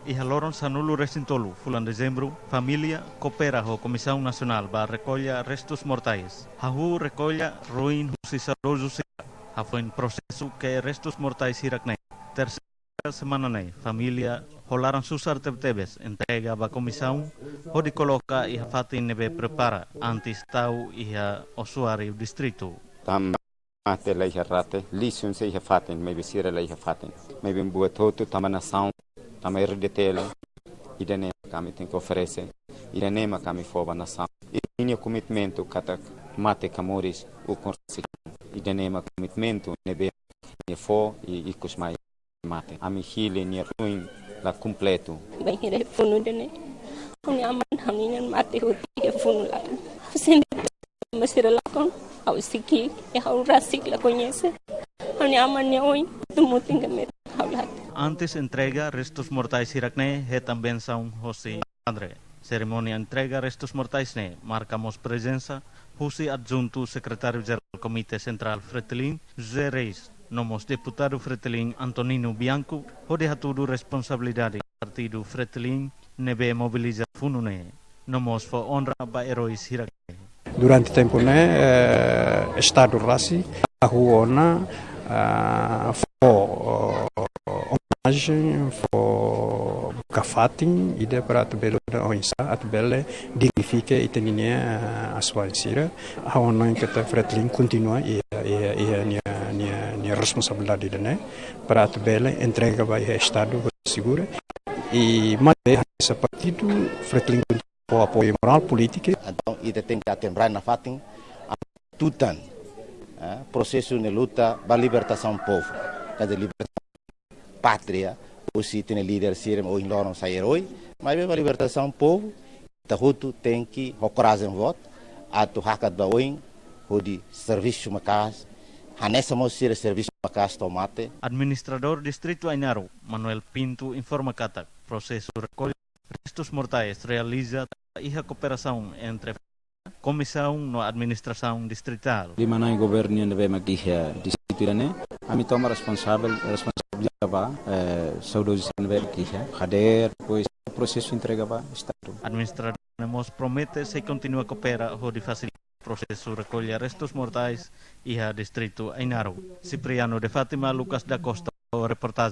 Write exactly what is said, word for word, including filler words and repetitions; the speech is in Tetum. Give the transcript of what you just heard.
Iha loron sanulu-resin-tolu fulan Dezembru, família koopera ho Komisaun Nasionál ba Rekolla Restus Mortais. Hahú rekolla ruin husi saudozu sira, hafoin prosesu ke'e restus mortais hirak-ne'e. Tersa semana ne'e, família ho laran susar tebetebes entrega ba komisaun hodi koloka iha fatin ne'ebé prepara antes tau iha osuáriu distritu. Tanba mate la iha rate, lixu sei iha fatin, maibé sira la iha fatin. Maibé buat hotu tanba nasaun, tanba R D T L, ida-ne'e mak ami tenke oferese, ida-ne'e mak ami fó ba nasaun. I ninia komitmentu katak mate ka moris ukun rasik. Ida-ne'e mak komitmentu ne'ebé nia fó i ikus mai mate. Ami hili nia ruin la kompletu. Bainhira iha funu ida-ne'e, ha'u-nia aman, ha'u-nia inan mate hotu iha funu laran. Ha'u sente, maibé sira lakon, ha'u sei ki'ik, i ha'u rasik la koñese. Ha'u-nia aman nia oin, tumu tingga met ha'u la hatene. Antes entrega restus mortais hirak-ne'e, hetan bensaun hosi padre. Serimónia entrega restus mortais ne'e marka mós prezensa husi Adjuntu Sekretáriu Jerál Komité Sentrál Fretilin, José Reis, no mós deputadu Fretilin Antonino Bianco, hodi hatudu responsabilidade partidu Fretilin ne'ebé mobiliza funu ne'e, no mós fó onra ba eróis hirak-ne'e. Durante tempu ne'e, eh, Estadu rasik hahú ona, ah, fó, oh, omenajen, fó buka fatin ida para atu bele oinsá atu bele dignifika ita-nia, eh, asuwa'in sira. Ha'u hanoin katak Fretilin kontinua iha, iha, iha nia, nia, nia responsabilidade ida-ne'e para atu bele entrega ba iha Estadu segura. I maibé hanesan partidu, Fretilin kontinua fó apoiu morál, polítika. Entaun, ita tenke atu enrai nafatin, atu tutan, eh, prosesu ne'e luta ba libertasaun povu. Kada libertasaun pátria, husi ita-nia líder sira ohin loron sai erói, maibé ba libertasaun povu, ita hotu tenke ho korajen boot, atu hakat ba oin, hodi servisu maka'as, hanesan mós sira servisu maka'as to'o mate. Administradór Distritu Ainaro, Manuel Pinto, informa katak prosesu rekolla restus mortais realiza iha kooperasaun entre komisaun no administrasaun distritál. Liman na'in governu ne'ebé mak iha distritu ida-ne'e, ami toma responsavel, responsabilidade ba, eh, saudozu sira ne'ebé mak iha kadeira, depois prosesu entrega ba Estadu. Administradór ne'e mós promete sei kontinua koopera hodi fasilita prosesu rekolla restus mortais iha distritu Ainaro. Cipriano de Fátima, Lucas da Costa, reportajen.